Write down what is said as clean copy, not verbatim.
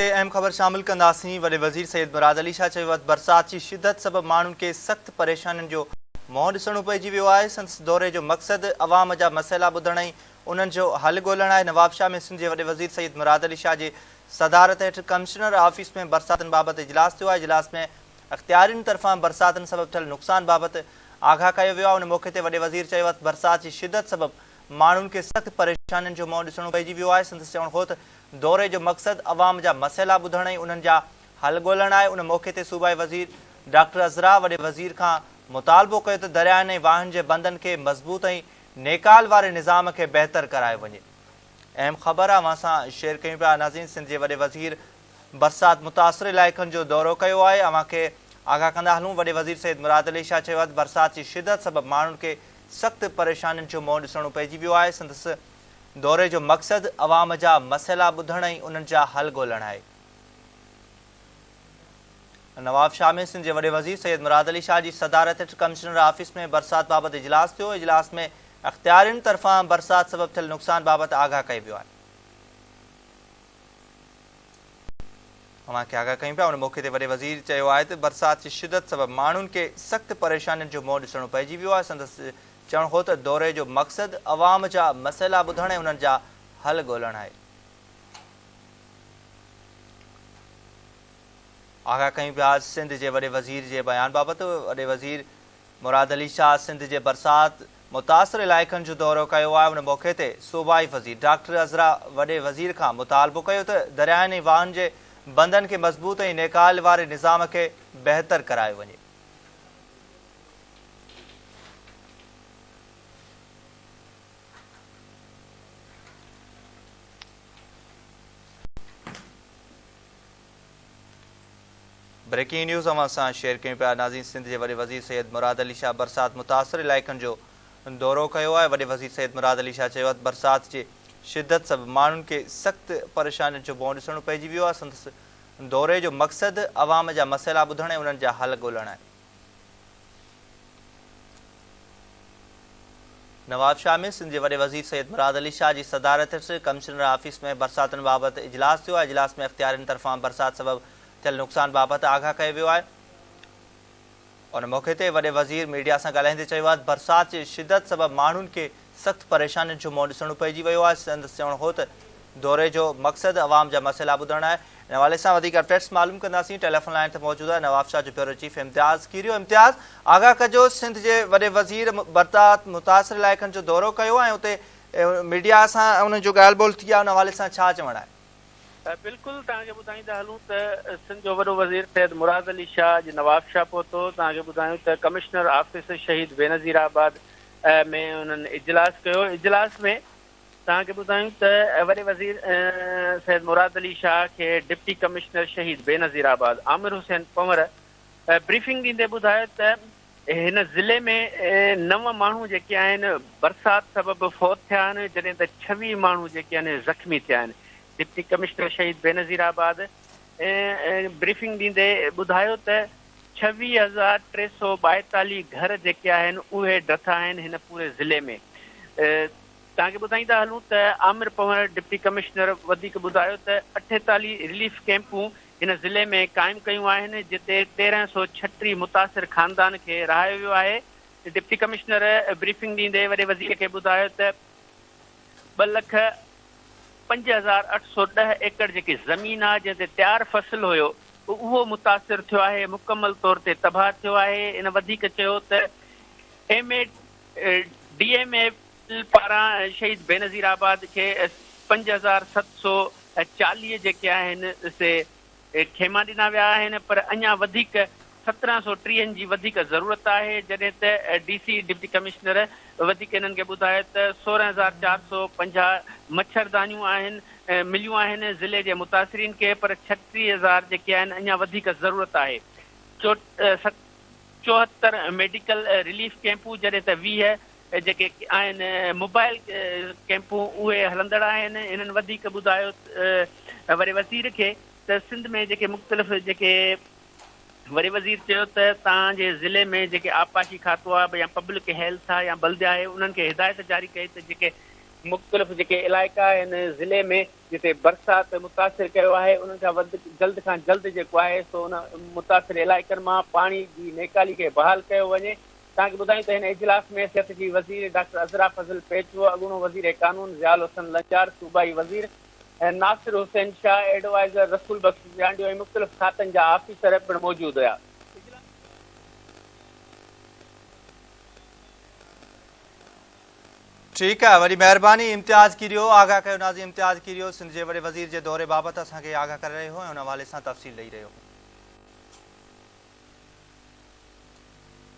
اهم خبر شامل ڪنداسين، وڏي وزير سيد مراد علي شاهه چيو آهي ته برسات جي شدت سبب ماڻهن کي سخت پريشانين جو منهن ڏسڻو پئجي ويو آهي، سندس دوري جو مقصد عوام جا مسئلا ٻڌڻ ۽ انهن جو حل ڳولڻ آهي، نوابشاهه ۾ سنڌ جي وڏي وزير سيد مراد علي شاهه جي صدارت هيٺ ڪمشنر آفيس ۾ برساتن بابت اجلاس ٿيو آهي، اجلاس ۾ اختيارين طرفان برساتن سبب ٿيل نقصان بابت آگاهه ڪيو ويو آهي، ان موقعي تي وڏي وزير چيو آهي ته برسات جي شدت سبب ماڻهن کي سخت پريشانين جو منهن ڏسڻو پئجي ويو آهي، سندس چوڻ هو ته دوري جو مقصد عوام جا مسئلا ٻڌڻ ۽ انهن جا حل ڳولڻ آهي، ان موقعي تي صوبائي وزير ڊاڪٽر عذرا وڏي وزير کان مطالبو ڪيو ته دريائن ۽ واهن جي بندن کي مضبوط ۽ نيڪال واري نظام کي بهتر ڪرايو وڃي. اهم خبر اوهان سان شيئر ڪيون پيا ناظرين سنڌ جي وڏي وزير برسات متاثر علائقن جو دورو ڪيو آهي اوهان کي آگاهه ڪندا هلون وڏي وزير سيد مراد علي شاهه چيو آهي ته برسات جي شدت سبب ماڻهن کي سخت پريشانين جو منهن ڏسڻو پئجي ويو آهي سندس دوري جو مقصد عوام جا مسئلا ٻڌڻ ۽ انهن جا حل ڳولڻ آهي. نوابشاهه ۾ سنڌ جي وڏي وزير سيد مراد علي شاهه جي صدارت هيٺ ڪمشنر آفيس ۾ برسات بابت اجلاس ٿيو، اجلاس ۾ اختيارين طرفان برسات سبب ٿيل نقصان بابت آگاهه ڪيو ويو آهي. اوهان کي آگاهه ڪيون پيا، ان موقعي تي وڏي وزير چيو آهي ته برسات جي شدت سبب ماڻهن کي سخت پريشانين جو منهن ڏسڻو پئجي ويو آهي، سندس چوڻ هو ته دوري جو مقصد عوام جا مسئلا ٻڌڻ ۽ انهن جا حل ڳولڻ آهي. آگاهه ڪيون پيا سنڌ جي وڏي وزير جي بيان بابت وڏي وزير مراد علي شاهه سنڌ جي برسات متاثر علائقن جو دورو ڪيو آهي ان موقعي تي صوبائي وزير ڊاڪٽر عذرا وڏي وزير کان مطالبو ڪيو ته دريائن ۽ واهن جي بندن کي مضبوط ۽ نيڪال واري نظام کي بهتر ڪرايو وڃي. بريڪنگ نيوز اوهان سان شيئر ڪيون پيا ناظرين سنڌ جي وڏي وزير سيد مراد علي شاهه برسات متاثر علائقن جو دورو ڪيو آهي وڏي وزير سيد مراد علي شاهه چيو آهي ته برسات جي شدت سبب ماڻهن کي سخت پريشانين جو منهن ڏسڻو پئجي ويو آهي سندس دوري جو مقصد عوام جا مسئلا ٻڌڻ ۽ انهن جا حل ڳولڻ آهي. نوابشاهه ۾ سنڌ جي وڏي وزير سيد مراد علي شاهه جي صدارت هيٺ ڪمشنر آفيس ۾ برساتن بابت اجلاس ٿيو آهي، اجلاس ۾ اختيارين طرفان برسات سبب ٿيل نقصان بابت آگاهه ڪيو ويو آهي. ان موقعي تي وڏي وزير ميڊيا سان ڳالهائيندي چيو آهي ته برسات جي شدت سبب ماڻهن کي سخت پريشانين جو منهن ڏسڻو پئجي ويو آهي، سندس چوڻ هو ته دوري جو مقصد عوام جا مسئلا ٻڌڻ آهي. ان حوالي سان وڌيڪ اپڊيٽس معلوم ڪنداسين، ٽيليفون لائين تي موجود آهي نوابشاهه جو بيورو چيف امتياز ڪيريو. امتياز، آگاهه ڪجو سنڌ جي وڏي وزير برسات متاثر علائقن جو دورو ڪيو ۽ اتي ميڊيا سان انهن جو ڳالهه ٻولهه ٿي آهي ان حوالي سان ڇا چوڻ آهي؟ بلڪل توهان کي ٻڌائيندا هلون ته سنڌ جو وڏو وزير سيد مراد علي شاهه اڄ نوابشاهه پهتو، توهان کي ٻڌايون ته ڪمشنر آفيس شهيد بينظير آباد ۾ انهن اجلاس ڪيو، اجلاس ۾ توهان کي ٻڌايون ته وڏي وزير سيد مراد علي شاهه کي ڊپٽي ڪمشنر شهيد بينظير آباد عامر حسين پنور بريفنگ ڏيندي ٻڌايو ته هن ضلعي ۾ نو ماڻهو جيڪي آهن برسات سبب فوت ٿيا آهن جڏهن ته 26 ماڻهو جيڪي آهن زخمي ٿيا آهن ڊپٽي ڪمشنر شهيد بينظير آباد بريفنگ ڏيندي ٻڌايو ته 26,342 گهر جيڪي آهن اهي ڊٿا آهن هن پوري ضلعي ۾ توهان کي ٻڌائيندا هلون ته عامر پنهور ڊپٽي ڪمشنر وڌيڪ ٻڌايو ته 48 رليف ڪئمپون هن ضلعي ۾ قائم ڪيون آهن جتي 1336 متاثر خاندان کي رهايو ويو آهي. ڊپٽي ڪمشنر بريفنگ ڏيندي وڏي وزير کي ٻڌايو ته ٻه لک 5810 ايڪڙ جيڪي زمين آهي جنهن تي تيار فصل هيو اهو متاثر ٿيو آهي مڪمل طور تي تباهه ٿيو آهي. هن وڌيڪ چيو ته M A D M A پاران شهيد بينظير آباد کي 5740 جيڪي آهن سي خيما ڏنا ويا آهن پر اڃا وڌيڪ 1730 جي وڌيڪ ضرورت آهي جڏهن ته ڊي سي ڊپٽي ڪمشنر وڌيڪ انهن کي ٻڌايو ته 16,450 مڇردانيون آهن مليون آهن ضلعي جي متاثرين کي پر 36,000 جيڪي آهن اڃا وڌيڪ ضرورت آهي 74 ميڊيڪل رليف ڪئمپون جڏهن ته 20 جيڪي آهن موبائل ڪئمپون اهي هلندڙ آهن هنن وڌيڪ ٻڌايو وڏي وزير کي ته سنڌ ۾ جيڪي مختلف جيڪي وڏي وزير چيو ته توهان جي ضلعي ۾ جيڪي آبپاشي کاتو آهي يا پبلڪ هيلٿ آهي يا بلديه آهي انهن کي هدايت جاري ڪئي ته جيڪي مختلف جيڪي علائقا آهن ضلعي ۾ جتي برسات متاثر ڪيو آهي انهن کان وڌ جلد کان جلد جيڪو آهي سو ان متاثر علائقن مان پاڻي جي نيڪالي کي بحال ڪيو وڃي. توهان کي ٻڌايون ته هن اجلاس ۾ صحت جي وزير ڊاڪٽر عذرا فضل پيچوهو، اڳوڻو وزير قانون ضياء الحسن لنجار، صوبائي وزير ناصر حسين شاهه، ايڊوائيزر رسول بخش چانڊيو ۽ مختلف کاتن جا آفيسر پڻ موجود هيا. ٺيڪ آهي وڏي مهرباني امتياز ڪيريو آگاهه ڪيو ناظرين امتياز ڪيريو سنڌ جي وڏي وزير جي دوري بابت اسان کي آگاهه ڪري رهيو هو ۽ ان حوالي سان تفصيل ڏئي رهيو هو.